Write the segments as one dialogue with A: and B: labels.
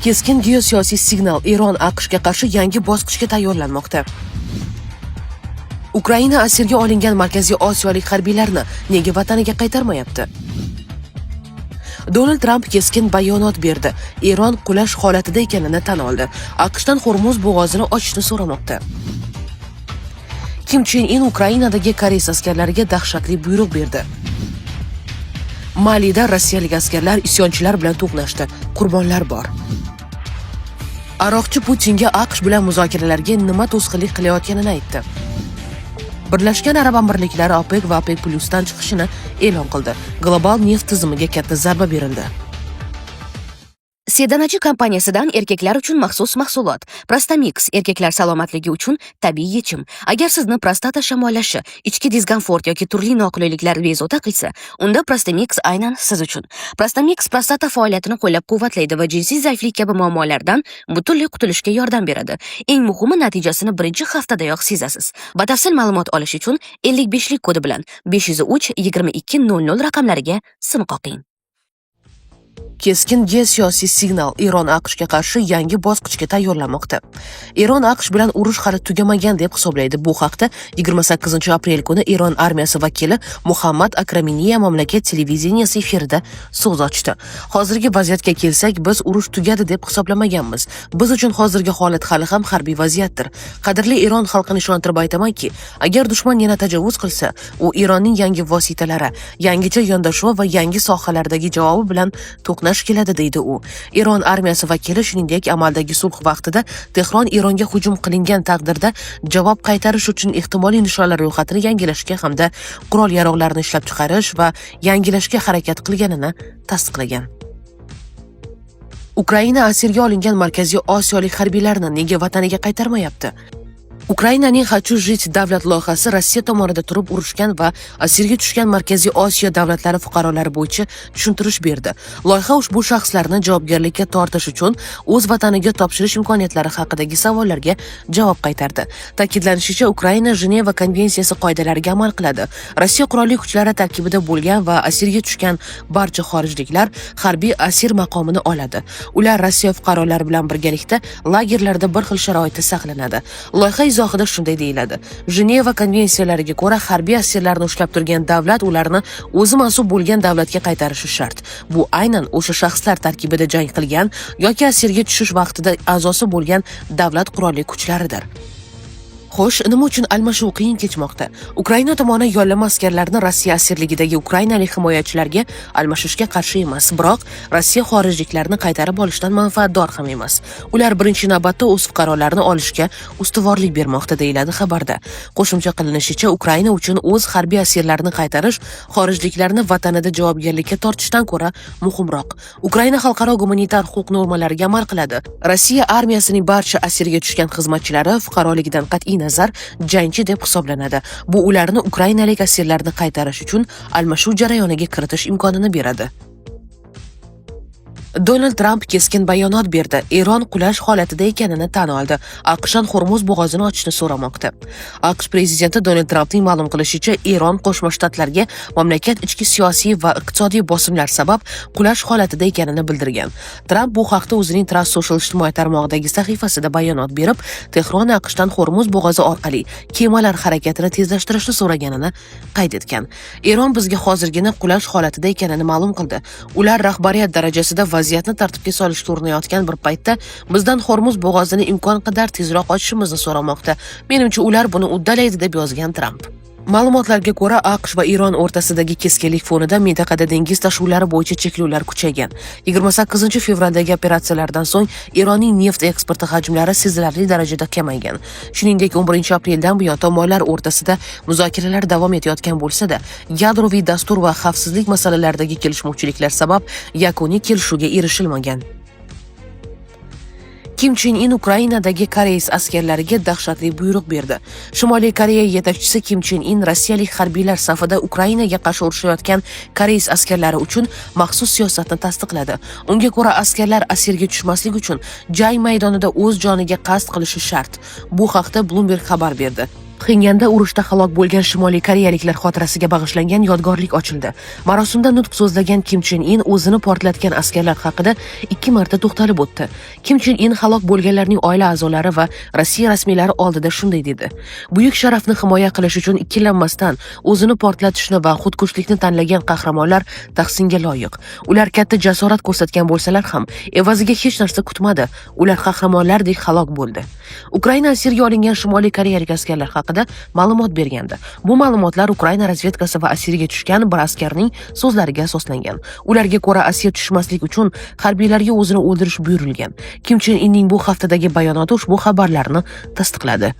A: Keskin geosiyosiy signal: Eron AQShga qarshi yangi bosqichga tayyorlanmoqda. Ukraina asirga olingan Markaziy Osiyolik harbiylarni nega vataniga qaytarmayapti? Donald Tramp keskin bayonot berdi. Eron qulash holatida ekanini tan oldi. AQShdan Hormuz bo'g'ozini ochishni so'ramoqda. Kim Chen In Ukrainadagi koreys askarlariga dahshatli buyruq berdi. Malida rossiyalik askarlar isyonchilar bilan to'qnashdi. Qurbonlar bor. Aroqchi Putinga AQSh bilan muzokaralarga nima to'sqinlik qilayotganini aytdi. Birlashgan Arab Amirliklari OPEC va OPEC Plusdan chiqishini e'lon qildi. Global neft tizimiga katta zarba berildi.
B: Sedanachi kompaniyasidan erkaklar uchun maxsus mahsulot Prostamix, erkaklar salomatligi uchun tabiiy yechim. Agar sizni prostata shamollashi, ichki diskomfort yoki turli noqulayliklar bezovta qilsa, unda Prostamix aynan siz uchun. Prostamix prostata faoliyatini qo'llab-quvvatlaydi va jinsiy zaiflik kabi muammolardan butunlay qutulishga yordam beradi. Eng muhimi, natijasini birinchi haftadayoq sezasiz. Batafsil ma'lumot olish uchun 55 lik kodi bilan 503 22 00 raqamlariga sim qoqing.
A: Keskin geosiyosiy signal: Eron AQShga qarshi yangi bosqichga tayyorlanmoqda. Eron AQSh bilan urush hali tugamagan deb hisoblaydi. Bu haqda 28 aprel kuni Eron armiyasi vakili Muhammad Akraminiya mamlakat televideniyasi efirida so'z ochdi. "Hozirgi vaziyatga kelsak, biz urush tugadi deb hisoblamaganmiz. Biz uchun hozirgi holat hali ham harbiy vaziyatdir. Qadrli Eron xalqini ishontirib aytamanki, agar dushman yana tajovuz qilsa, u Eronning yangi vositalari, yangicha yondashuvi va yangi sohalardagi javobi bilan to'qnash keladi", deydi u. Eron armiyasi vakili, shuningdek, amaldagi sulh vaqtida Tehron Eronga hujum qilingan taqdirda javob qaytarish uchun ehtimoliy nishonlar ro'yxatini yangilashga hamda qurol yarog'larni ishlab chiqarish va yangilashga harakat qilganini tasdiqlagan. Ukraina asirga olingan Markaziy Osiyolik harbiylarni nega vataniga qaytarmayapti? Ukrainaning "Хочу жить" davlat loyihasi Rossiya tomonida turib urushgan va asirga tushgan Markaziy Osiyo davlatlari fuqarolari bo'yicha tushuntirish berdi. Loyiha ushbu shaxslarni javobgarlikka tortish uchun o'z vataniga topshirish imkoniyatlari haqidagi savollarga javob qaytardi. Ta'kidlanishicha, Ukraina Jeneva konvensiyasi qoidalariga amal qiladi. Rossiya qurolli kuchlari tarkibida bo'lgan va asirga tushgan barcha xorijliklar harbiy asir maqomini oladi. Ular Rossiya fuqarolari bilan birgalikda lagerlarda bir xil sharoitda saqlanadi. Loyiha izohida shunday deyiladi: Jeneva konvensiyalariga ko'ra, harbiy asirlarni ushlab turgan davlat ularni o'zi mansub bo'lgan davlatga qaytarishi shart. Bu aynan o'sha shaxslar tarkibida jang qilgan yoki asirga tushish vaqtida a'zosi bo'lgan davlat qurolli kuchlaridir. Xo'sh, nima uchun almashuv qiyin kechmoqda? Ukraina tomoni yollama askarlarni Rossiya asirligidagi ukrainalik himoyachilarga almashishga qarshi emas, biroq Rossiya xorijliklarni qaytarib olishdan manfaatdor ham emas. Ular birinchi navbatda o'z fuqarolarini olishga ustuvorlik bermoqda, deyiladi xabarda. Qo'shimcha qilinishicha, Ukraina uchun o'z harbiy asirlarini qaytarish xorijliklarni vatanida javobgarlikka tortishdan ko'ra muhimroq. Ukraina xalqaro gumanitar huquq normalariga amal qiladi. Rossiya armiyasining barcha asirga tushgan xizmatchilari fuqaroligidan qat'iy nazar jangchi deb hisoblanadi. Bu ularni ukrainalik asirlarni qaytarish uchun almashuv jarayoniga kiritish imkonini beradi. Donald Tramp keskin bayonot berdi. Eron qulash holatida ekanini tan oldi. AQShdan Hormuz bo'g'ozini ochishni so'ramoqda. AQSh prezidenti Donald Trampning ma'lum qilishicha, Eron Qo'shma Shtatlarga mamlakat ichki siyosiy va iqtisodiy bosimlar sabab qulash holatida ekanini bildirgan. Tramp bu haqda o'zining Truth Social ijtimoiy tarmog'idagi sahifasida bayonot berib, Tehron AQShdan Hormuz bo'g'ozi orqali kemalar harakatini tezlashtirishni so'raganini qayd etgan. "Eron bizga hozirgina qulash holatida ekanini ma'lum qildi. Ular rahbariyat darajasida vaziyatni tartibga solishga urinayotgan bir paytda bizdan Hormuz bo'g'ozini imkon qadar tezroq ochishimizni so'ramoqda. Menimcha, ular buni uddalaydi", deb yozgan Tramp. Ma'lumotlarga ko'ra, AQSh va Eron o'rtasidagi keskinlik fonida mintaqada dengiz tashuvlari bo'yicha cheklovlar kuchaygan. 28 fevraldagi operatsiyalardan so'ng Eronning neft eksporti hajmlari sezilarli darajada kamaygan. Shuningdek, 11 apreldan buyon tomonlar o'rtasida muzokaralar davom etayotgan bo'lsa-da, yadroviy dastur va xavfsizlik masalalaridagi kelishmovchiliklar sabab yakuniy kelishuvga erishilmagan. Kim Chen In Ukrainadagi koreys askarlariga dahshatli buyruq berdi. Shimoliy Koreya yetakchisi Kim Chen In rossiyalik harbiylar safida Ukrainaga qarshi urushayotgan koreys askarlari uchun maxsus siyosatni tasdiqladi. Unga ko'ra, askarlar asirga tushmaslik uchun jang maydonida o'z joniga qasd qilishi shart. Bu haqda Bloomberg xabar berdi. Pxenyanda urushda halok bo'lgan Shimoliy koreyaliklar xotirasiga bag'ishlangan yodgorlik ochildi. Marosimda nutq so'zlagan Kim Chen In o'zini portlatgan askarlar haqida 2 marta to'xtalib o'tdi. Kim Chen In halok bo'lganlarning oila a'zolari va Rossiya rasmiylari oldida shunday dedi: "Buyuk sharafni himoya qilish uchun ikkilanmasdan o'zini portlatishni va xudkushlikni tanlagan qahramonlar tahsinga loyiq. Ular katta jasorat ko'rsatgan bo'lsalar ham, evaziga hech narsa kutmadi. Ular qahramonlardek halok bo'ldi." Ukraina asirga olingan Shimoliy koreyalik askarlar haqida ma'lumot bergandi. Bu ma'lumotlar Ukraina razvedkasi va asirga tushgan bir askarning so'zlariga asoslangan. Ularga ko'ra, asir tushmaslik uchun harbiylarga o'zini o'ldirish buyurilgan. Kim Chen Inning bu haftadagi bayonoti ushbu xabarlarni tasdiqladi.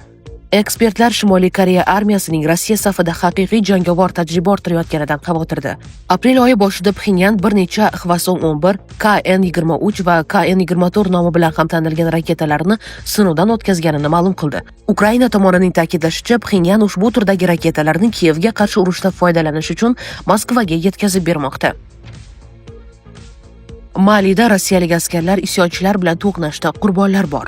A: Ekspertlar Shimoliy Koreya armiyasining Rossiya safida haqiqiy jangovar tajriba orttirayotganidan xavotirda. Aprel oyi boshida Pxenyan bir necha Hwasong-11, KN-23 va KN-24 nomi bilan ham tanilgan raketalarni sinovdan o'tkazganini ma'lum qildi. Ukraina tomonining ta'kidlashicha, Pxenyan ushbu turdagi raketalarni Kiyevga qarshi urushda foydalanish uchun Moskvaga yetkazib bermoqda. Malida rossiyalik askarlar isyonchilar bilan to'qnashdi, qurbonlar bor.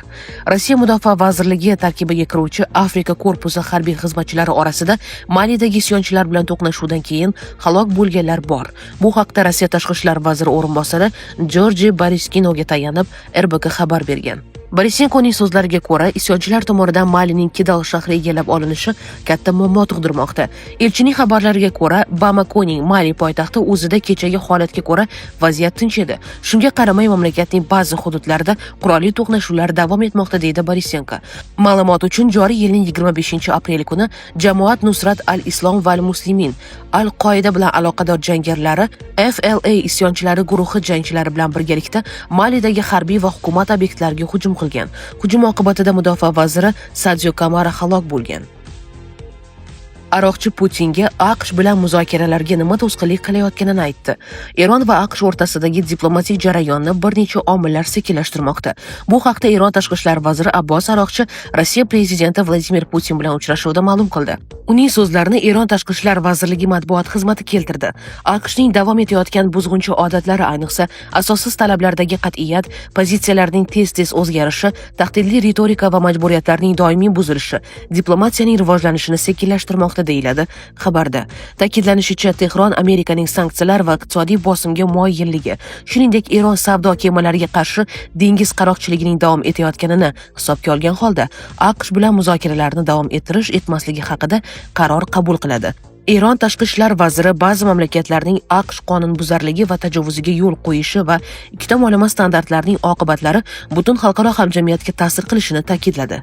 A: Rossiya Mudofaa vazirligi tarkibiga kiruvchi Afrika korpusi harbiy xizmatchilari orasida Malidagi isyonchilar bilan to'qnashuvdan keyin halok bo'lganlar bor. Bu haqda Rossiya tashqi ishlar vaziri o'rinbosari Georgiy Boriskinoga tayanib RBK xabar bergan. Borisenkoning so'zlariga ko'ra, isyonchilar tomonidan Malining Kidal shahri egallab olinishi katta muammo tug'dirmoqda. Elchining xabarlariga ko'ra, Bamakoning Mali poytaxti o'zida kechagi holatga ko'ra vaziyat tinch edi. Shunga qaramay, mamlakatning ba'zi hududlarida qurolli to'qnashuvlar davom etmoqda, deydi Borisenko. Ma'lumot uchun, joriy yilning 25-aprel kuni Jamoat Nusrat al-Islom val Muslimin Al-Qoida bilan aloqador jangarilari FLA isyonchilari guruhi jangchilari bilan birgalikda Malidagi harbiy va hukumat obyektlariga hujum qilgan. Hujum oqibatida mudofaa vaziri Sadio Kamara halok bo'lgan. Aroqchi Putinga AQSh bilan muzokaralarga nima to'sqinlik qilayotganini aytdi. Eron va AQSh o'rtasidagi diplomatik jarayonni bir necha omillar sekinlashtirmoqda. Bu haqda Eron tashqi ishlar vaziri Abbos Aroqchi Rossiya prezidenti Vladimir Putin bilan uchrashuvda ma'lum qildi. Uning so'zlarini Eron tashqi ishlar vazirligi matbuot xizmati keltirdi. AQShning davom etayotgan buzg'unchi odatlari, ayniqsa asossiz talablardagi qat'iyat, pozitsiyalarning tez-tez o'zgarishi, tahdidli ritorika va majburiyatlarning doimiy buzilishi diplomatiyaning rivojlanishini sekinlashtirmoqda, deyiladi xabarda. Ta'kidlanishicha, Tehron Amerikaning sanksiyalar va iqtisodiy bosimga moyilligi, shuningdek Eron savdo kemalariga qarshi dengiz qaroqchiligining davom etayotganini hisobga olgan holda AQSh bilan muzokaralarni davom ettirish etmasligi haqida qaror qabul qiladi. Eron tashqi ishlar vaziri ba'zi mamlakatlarning AQSh qonunbuzarligi va tajovuziga yo'l qo'yishi va ikki tomonlama standartlarning oqibatlari butun xalqaro hamjamiyatga ta'sir qilishini ta'kidladi.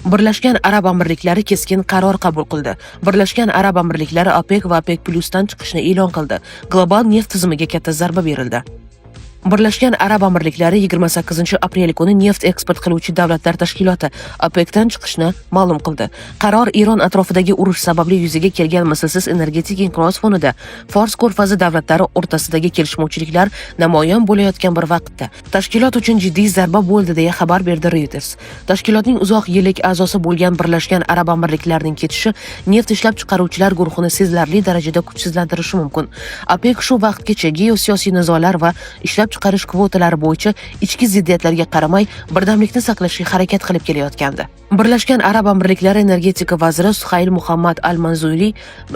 A: Birlashgan Arab Amirliklari keskin qaror qabul qildi. Birlashgan Arab Amirliklari OPEC va OPEC Plusdan chiqishni e'lon qildi. Global neft tizimiga katta zarba berildi. Birlashgan Arab Amirliklari 28-aprel kuni neft eksport qiluvchi davlatlar tashkiloti OPECdan chiqishni ma'lum qildi. Qaror Eron atrofidagi urush sababli yuzaga kelgan mislsiz energetik inqiroz fonida Fors ko'rfazi davlatlari o'rtasidagi kelishmovchiliklar namoyon bo'layotgan bir vaqtda tashkilot uchun jiddiy zarba bo'ldi, deya xabar berdi Reuters. Tashkilotning uzoq yillik a'zosi bo'lgan Birlashgan Arab Amirliklarining ketishi neft ishlab chiqaruvchilar guruhini sezilarli darajada kuchsizlantirishi mumkin. OPEC shu vaqtgacha geosiyosiy nizolar va ishlab chiqarish kvotalari bo'yicha ichki ziddiyatlarga qaramay birdamlikni saqlashga harakat qilib kelayotgandi. Birlashgan Arab Amirliklari energetika vaziri Suhayl Muhammad Al-Manzuyli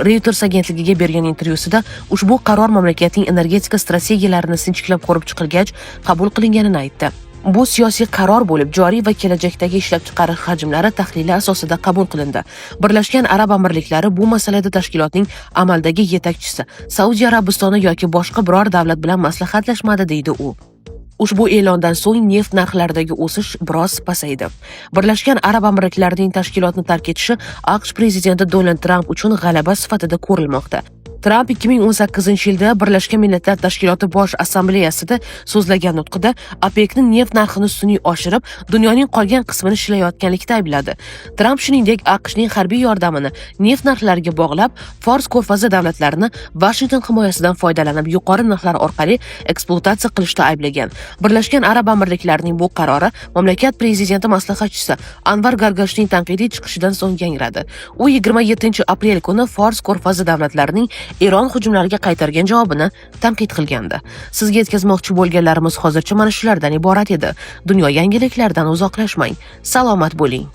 A: Reuters agentligiga bergan intervyusida ushbu qaror mamlakatning energetika strategiyalarini sinchiklab ko'rib chiqilgach qabul qilinganini aytdi. Bu siyosiy qaror bo'lib, joriy va kelajakdagi ishlab chiqarish hajmlari tahlili asosida qabul qilindi. Birlashgan Arab Amirliklari bu masalada tashkilotning amaldagi yetakchisi Saudiya Arabistoni yoki boshqa biror davlat bilan maslahatlashmadi, deydi u. Ushbu e'londan so'ng neft narxlaridagi o'sish biroz pasaydi. Birlashgan Arab Amirliklarining tashkilotni tark etishi AQSh prezidenti Donald Tramp uchun g'alaba sifatida ko'rilmoqda. Tramp 2018-yilda Birlashgan Millatlar Tashkiloti Bosh Assambleyasida so'zlagan nutqida OPECni neft narxini sun'iy oshirib, dunyoning qolgan qismini shilayotganlikda aybladi. Tramp shuningdek AQShning harbiy yordamini neft narxlariga bog'lab, Fors ko'rfazi davlatlarini Vashington himoyasidan foydalanib yuqori narxlar orqali ekspluatatsiya qilishda ayblagan. Birlashgan Arab Amirliklarining bu qarori mamlakat prezidenti maslahatchisi Anvar Gargashning tanqidiy chiqishidan so'ng yangradi. U 27-aprel kuni Fors ko'rfazi davlatlarining Eron hujumlariga qaytargan javobini tanqid qilgandi. Sizga yetkazmoqchi bo'lganlarimiz hozircha mana shulardan iborat edi. Dunyo yangiliklaridan uzoqlashmang. Salomat bo'ling.